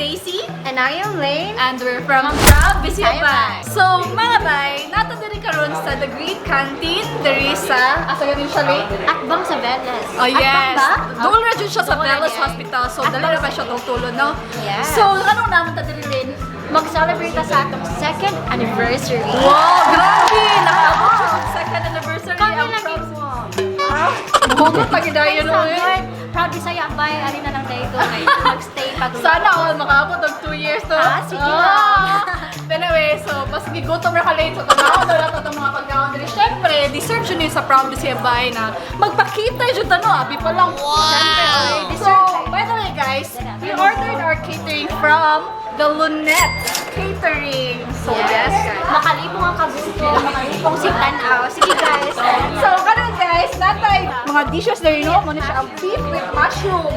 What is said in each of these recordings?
Daisy. And I am Lane. And we're from Proud Bisaya. Bisaya. So, mga bay, naa ta diri karon sa The Great Canteen, diri sa, asa ganin siya, Lane? Atbang sa Veles. Oh, yes. Atbang ba? Duol ra jud siya sa Duol ra Veles jud. Hospital. So, Atbang dali ra ba sa siya tulon, no? Yes. So, anong naman ta diri, Lane? Mag-celebrate ta sa atong second anniversary. Wow, grabe! Nakaabot siya sa second anniversary. Kami ang lagi Proud. mo. Hugot lagi dayon, oy. Proud Bisaya bay, ari na lang tayo kay mag-stay pag Sana all makaabot og 2 years to. Ah, sige Ah. lang. But anyway, so mas gigutom ra ka late, so tanaw na lang itong mga pagkaon diri. Syempre, deserve jud ni sa Proud Bisaya bay na magpakita jud ta, no, abi pa lang. Syempre, oy, So, deserve. by the way guys, we ordered our catering from the Lunette Catering. So, yes, guys. Makalipong ang kagutom, makalipong si Tanaw. Sige guys. So, karon guys, natay mga dishes diri, no, mo ni siya ang beef with mushroom.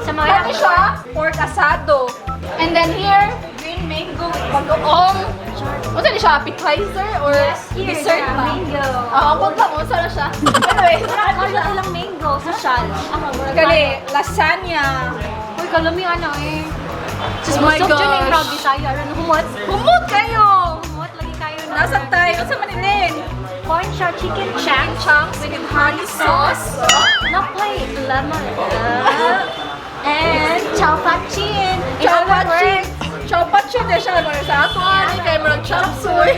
Sa mga Kani siya, pork asado. And then here, green mango with bagoong. Unsa ni siya, appetizer or Yes, here, dessert yeah, ba? mango. Oo, uh, lang, unsa na siya. Anyway, Kala ilang mango, social. kani, lasagna. Uy, kalami ano eh. Oh my Busog dyan yung gosh. Proud Bisaya. Ano, humot? Humot kayo! Humot, lagi kayo na. Nasa tayo, unsa man ilin? Corn siya, chicken chunks. Chunks with honey sauce. Napay lemon. And chow pachin. In Chow other pachin. words, Chow pachin na siya. Mga sa ato, ani kay mga chop suey.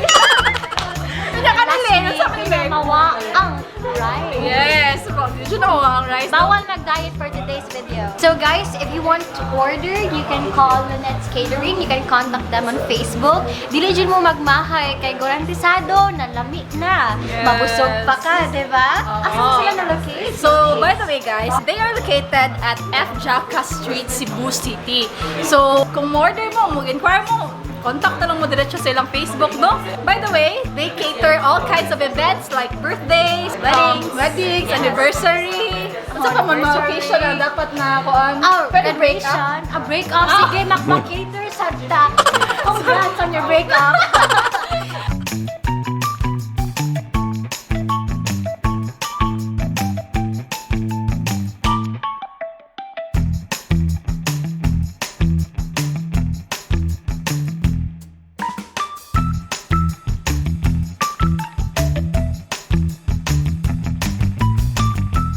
Ano ka nilin? Unsa man ilin? Mawa ang rice. Yes, did you know ang rice? Bawal mag-diet for today's video. So guys, if you want to order, you can call Lynette's Catering. You can contact them on Facebook. Dili jud mo magmahay kay garantisado na lami na. Yes. Mabusog pa ka, di ba? Oo. Asa sila na-locate? So, by the way guys, they are located at F. Jaca Street, Cebu City. So, kung mo-order mo, mag-inquire mo, contact na lang mo diretso sa ilang Facebook, no? By the way, they cater all kinds of events like birthdays, Weddings. weddings, anniversary. Unsa pa man mga occasion na dapat na kuan? Oh, Pwede break up? graduation. A break up. Sige, mag-cater sa ta. Congrats on your breakup.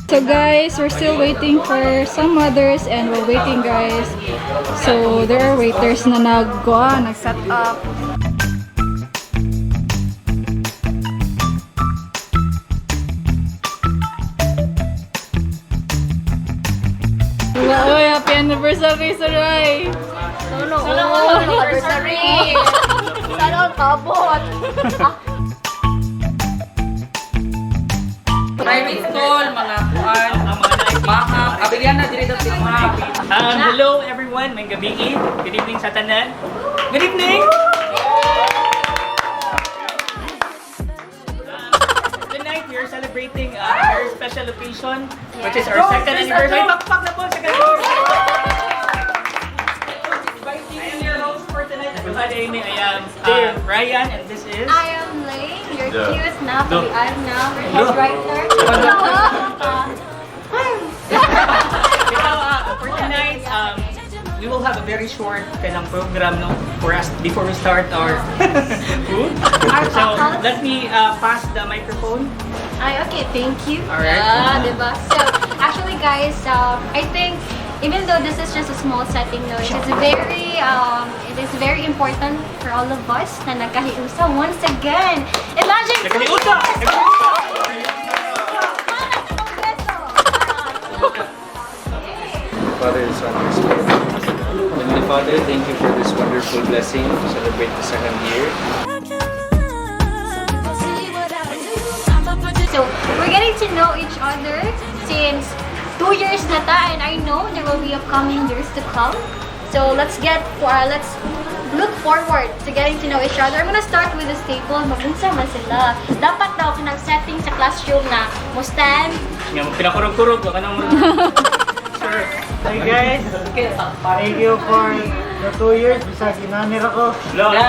So guys, we're still waiting for some others and we're waiting, guys. So there are waiters na nag-go, nag-set up. Uy, happy anniversary, Saray! Sana all anniversary. Sana all kabot! Private school, mga kuan, mga Abiliana diri sa mga. Hello everyone, may gabi. Good evening sa tanan. Good evening! Tonight we are celebrating a very special occasion, which is our second anniversary. Pakpak na po, second anniversary! I am your host for tonight. Everybody, I am Ryan, and this is I am Lane, your cute na, pag na, head writer. Ikaw, for tonight, we will have a very short kanang program, no, for us before we start our food. Our So, packals. let me pass the microphone. Ay, okay, thank you. Alright. Ah, diba? So, actually guys, I think even though this is just a small setting, no, it is very important for all of us na nagkahiusa once again. Imagine 2 Nagkahiusa! years! Nagkahiusa! Para sa Kongreso! Father, the Son, and the Spirit. Heavenly Father, thank you for this wonderful blessing to celebrate the second year. So, we're getting to know each other since 2 years na ta, and I know there will be upcoming years to come. So, let's look forward to getting to know each other. I'm gonna start with the staple. Magunsa man sila. Dapat daw kanang setting sa classroom na mo stand. Nga, pinakurog-kurog, baka nang. Sure. Hi guys! Thank you for the 2 years. Bisag inanir ako. Lo. Oy,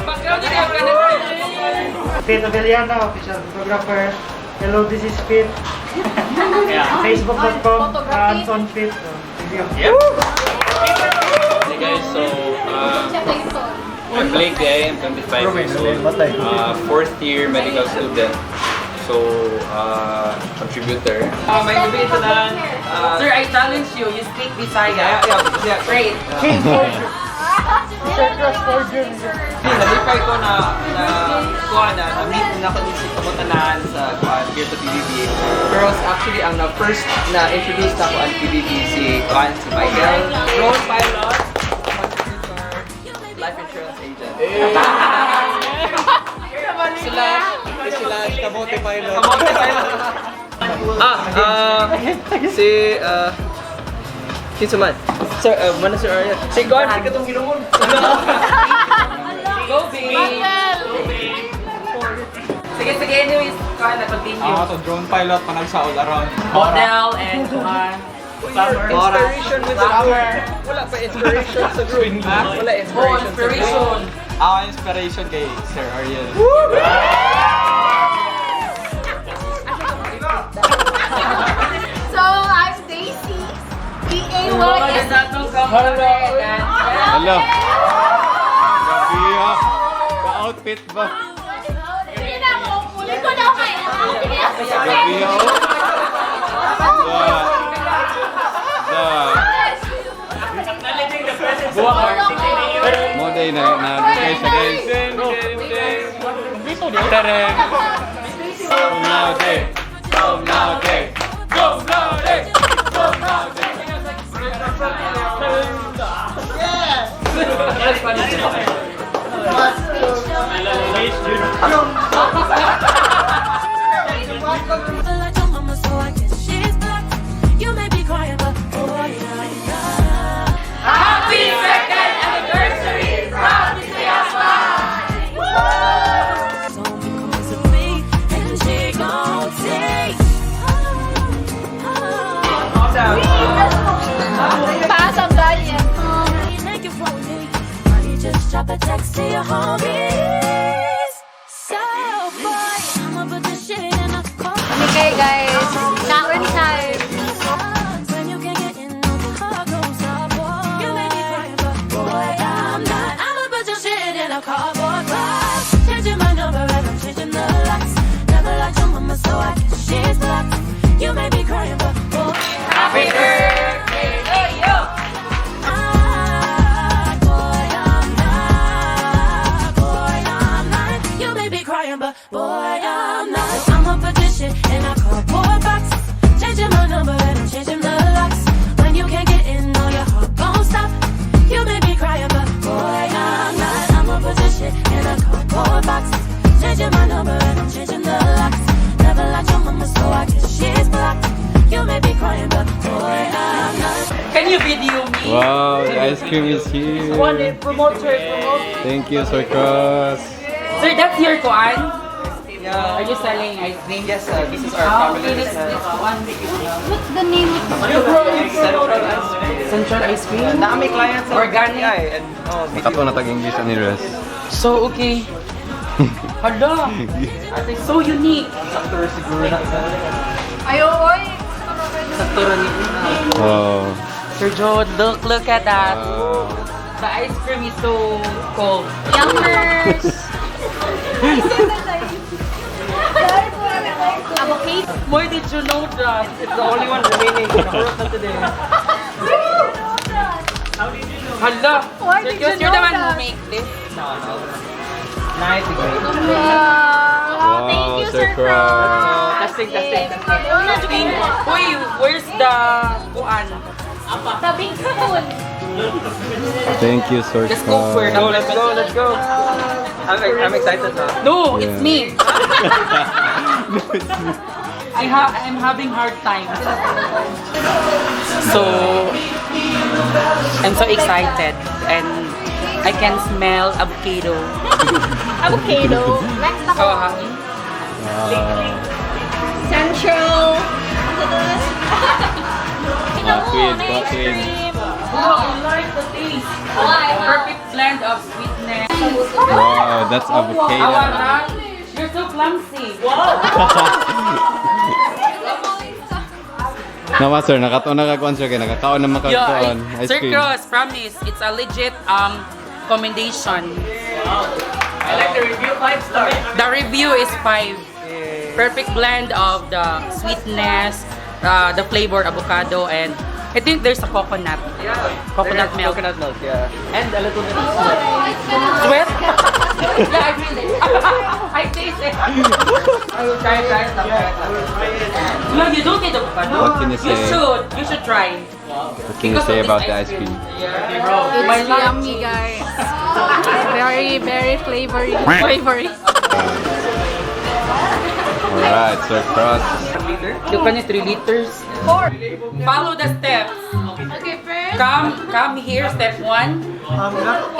background diri ang kanan. Pete Avellana, official photographer. Hello, this is Pete. Yeah. Facebook.com, Photography. Anton Pete. Hey guys, so I'm Blake Day, I'm 25 years old, fourth year medical student. So, contributor. May gabi ito na. Sir, I challenge you. You speak Bisaya. Yeah. Great. Nalipay ko na kuha na meet na ko si kamutanan sa kuha here sa PBB. Pero actually ang na first na introduce na ko ang PBB si kuha si Michael. Drone pilot, contributor, life insurance agent. Slash, slash, kamote pilot. Kamote pilot. Si, kinsa man? Sir, mana Sir Ariel? Si Guan, si katong gilungon. Go, babe. Sige, sige. Anyways, kuha na. Continue. Ako to, drone pilot, panag sa all around. Model and kuha. Inspiration with the group. Wala pa inspiration sa group. Wala Oh, inspiration sa group. inspiration. Ako inspiration kay Sir Ariel. So, I'm Daisy. D-A-Y-S. Hello! Grabe ah! Ka-outfit ba? Sige na ako. Ulit ko na kayo. Grabe ah! The Mo day na bigay siya guys. Tereng! Cum laude! Cum laude! Cum laude! Cum laude! Like your mama, so I guess she's blocked. You may be crying, but boy, I'm not. Happy second anniversary from Bisaya! So because of me, and she gon' take. Paas ang diet. Make it for me. Might just drop a text to your homies. So boy, I'ma put the shit in a car. Okay guys, kaon time. When you can't get in, no, the heart goes up. You may be crying, but boy, I'm not. I'ma put your shit in a cardboard box. Changing my number and I'm changing the locks. Never liked your mama, so I guess she's blocked. You may be crying, but boy, Happy birthday to you! I'm boy, I'm not. Boy, I'm not. You may be crying, but boy, I'm not. I'ma put this shit in a cardboard box. Changing my number and I'm changing the locks. When you can't get in, no, your heart gon' stop. You may be crying, but boy, I'm not. I'ma put this shit in a cardboard box. Changing my number and I'm changing the locks. Never liked your mama, so I guess she's blocked. You may be crying, but boy, I'm not. Can you video me? Wow, the ice cream is here. Promote, sir. Promote. Thank you, Sir Cross. Sir, that's your kuan? Yeah. Are you selling ice cream? Yes, this is our Ah, family okay, business. let's kuan. What's the name of Central Ice Cream. Central ice cream? Na may clients sa Organic. BI and oh, Makato na tag English ani Res. So, okay. Hala! Ate, so unique. Sakto siguro na. Ayo, oy. Sakto rin. Wow. Sir Joe, look at that. Wow. The ice cream is so cold. Yummers! Avocado. Why did you know that? It's the only one remaining. Nakurot na today. Hala! Why Sir did Chris, you you're know the one who that? make this. No. Nice. Great. Wow, Thank you, Sir Sir Cross. Testing, testing, testing. Uy, where's the kuan? The big spoon. Thank you, Sir Let's go for Cross. Go, let's go, let's go. I'm excited now. No, Yeah. it's me. No, it's me. I'm having hard time. So I'm so excited and I can smell avocado. Avocado. Next ako. So, ha? Wow. Central. Bakwin, bakwin. Oh, I like the taste. Why? Perfect blend of sweetness. Wow, that's avocado. Awana, you're so clumsy. Wow. Nawa sir, nakatuon na ka sir kay nakakaon na Yeah, makakaon. Ice Sir cream. Cross, promise, it's a legit commendation. I like the review, 5 star. The review is 5. Perfect blend of the sweetness, the flavor avocado, and I think there's a coconut. Yeah. Coconut There's milk. Coconut milk, yeah. And a little bit of sweat. Sweat? Yeah, I feel it. I taste it. I will try it, try it, try it. No, you don't need avocado. What can you say? You should. You should try. What can you Because say of this about the ice ice cream? It's yummy, guys. It's very, very flavory. Flavory. Alright, Sir Cross. You can 3 liters. 4. Follow the steps. Okay, first. Come here, step 1.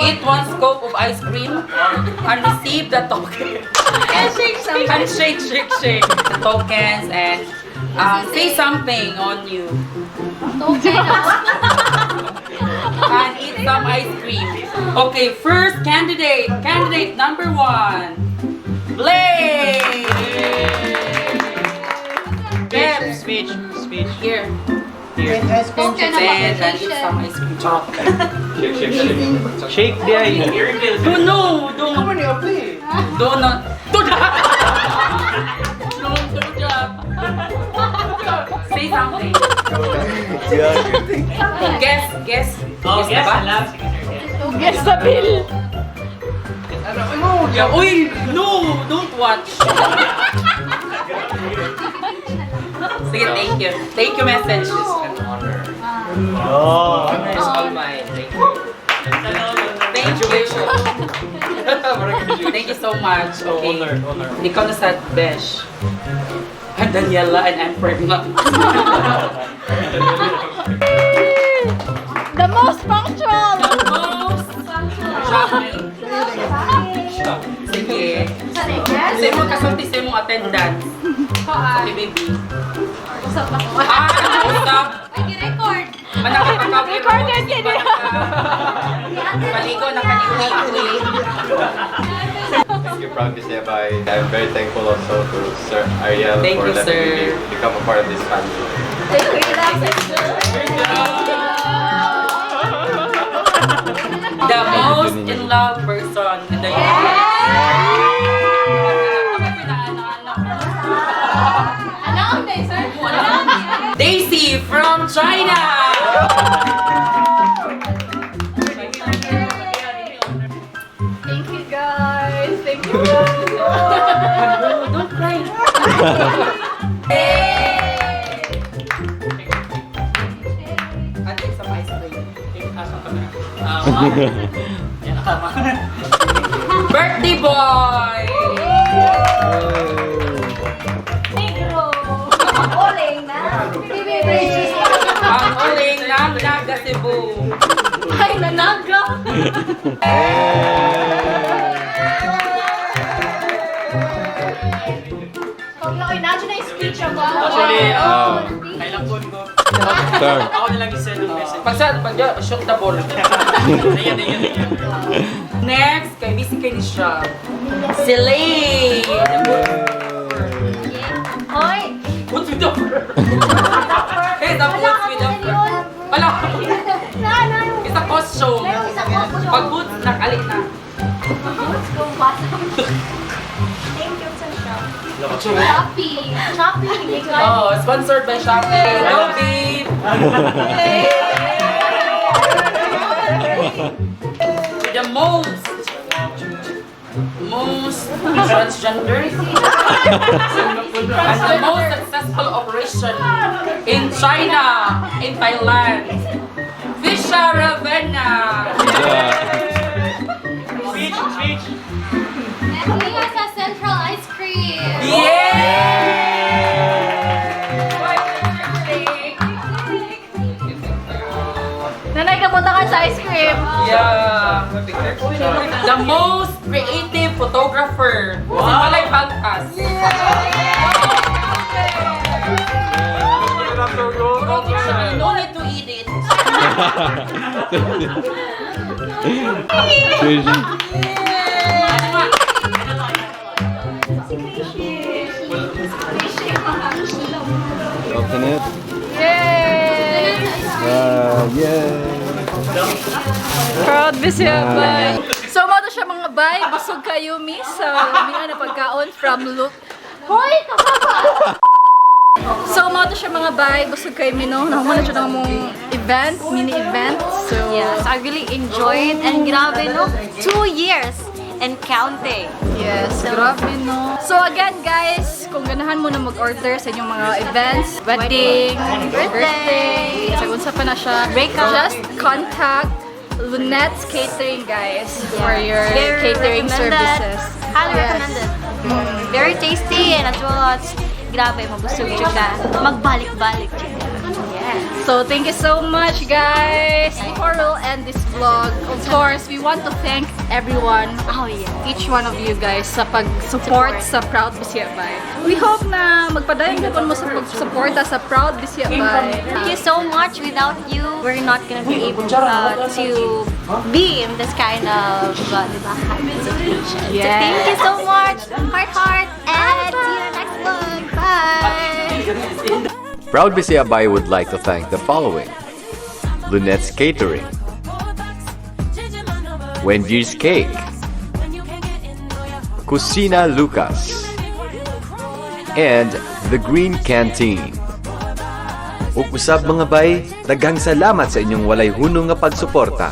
Eat 1 scoop of ice cream and receive the token. And shake some. And shake, shake, shake. The tokens and say something on you. Token. And eat some ice cream. Okay, first candidate. Candidate number 1. Blaze! Debs, Speech, speech. here. Here. Token of And eat appreciation. some ice cream. Shake, shake, shake. Shake the eye. Do no, don't. Do not. Do not. Don't do that. Say something. Guess, guess. Oh, Guess guess na ba? na lang. Sige, sir. Guess. Guess the bill. Yeah, uy, no, don't watch. Sige, thank you. Thank you message. An honor. Oh. Honor is all mine. Thank you. Thank you. Thank you so much. Okay. Honor, honor. Ikaw na sa Besh. Ah, Daniela and I'm pregnant. The most punctual. The most shopping. Sige. Sa imong kasulti sa imong attendance. Sa PBB. Usap ako. Ah, usap. Ay, gi-record. Manakapagkapit. Recorded yun eh. Paligo na kanina. Thank you, Proud Bisebay. I'm very thankful also to Sir Ariel Thank for you, letting sir. me become a part of this family. Thank you, guys. The most in love person in the universe. Ano ang day, sir? Ano ang Daisy from China! Thank you, guys. Thank you, guys. No, don't cry. I'll take some ice cream. Birthday boy! Negro. Oling na. Ang uling ng Naga Cebu. Ay, nanaga. Kung lang, imagine na yung speech ako. Actually, Oh. kailang phone ko. Sir. Ako na lang i-send ng message. Pag sa, pag shoot the ball. Thank you, thank you, thank you. Next, kay busy kay ni siya. Si Lay! Hoy! What's with the fur? Hey, the boots with the fur. Wala. Na, na. It's a costume. Meron isang costume. Pag boots, nakali na. Boots kung basa. Thank you sa shop. Shopee. Shopee. Oh, sponsored by Shopee. Go, babe! The most transgender and the most successful operation in China, in Thailand. Fisha Ravenna! Speech, speech. Kuya sa Central Ice Cream. Yeah! Nanay, kapunta ka sa ice cream. Yeah. The most creative photographer. Si Malay Pangkas. No need to eat it. Open it. Yay! Yay! Proud Bisaya Bay. So mao to siya, mga bay, busog kayo mi sa lamian na pagkaon from Luke. Hoy, kasama! So mao to siya, mga bay, busog kayo mi, no. Nahuman na siya ng among event, mini event. So Yes, I really enjoyed and grabe, no? 2 years and counting. Yes, grabe, no. So again, guys, kung ganahan mo na mag-order sa inyong mga events, wedding, birthday, sa unsa pa na siya, Breakup. Just contact Lunette's Catering, guys, for your Very catering recommended. services. Highly recommended. Very tasty and as well as grabe, mabusog jud ka. Magbalik-balik jud ka. Yes. So thank you so much, guys. Before we'll end this vlog, of course, we want to thank everyone, each one of you guys sa pag-support sa Proud Bisaya Bay. We hope na magpadayon gyapon mo sa pag-suporta sa Proud Bisaya Bay. Thank you so much. Without you, we're not gonna be able to be in this kind of diba, happy situation. So thank you so much. Heart, heart, and see you next vlog. Bye. Proud Bisaya Bay would like to thank the following: Lunette's Catering, Wendy's Cake, Kusina Lucas, and The Green Canteen. Ug usab, mga bay, daghang salamat sa inyong walay hunong nga pagsuporta.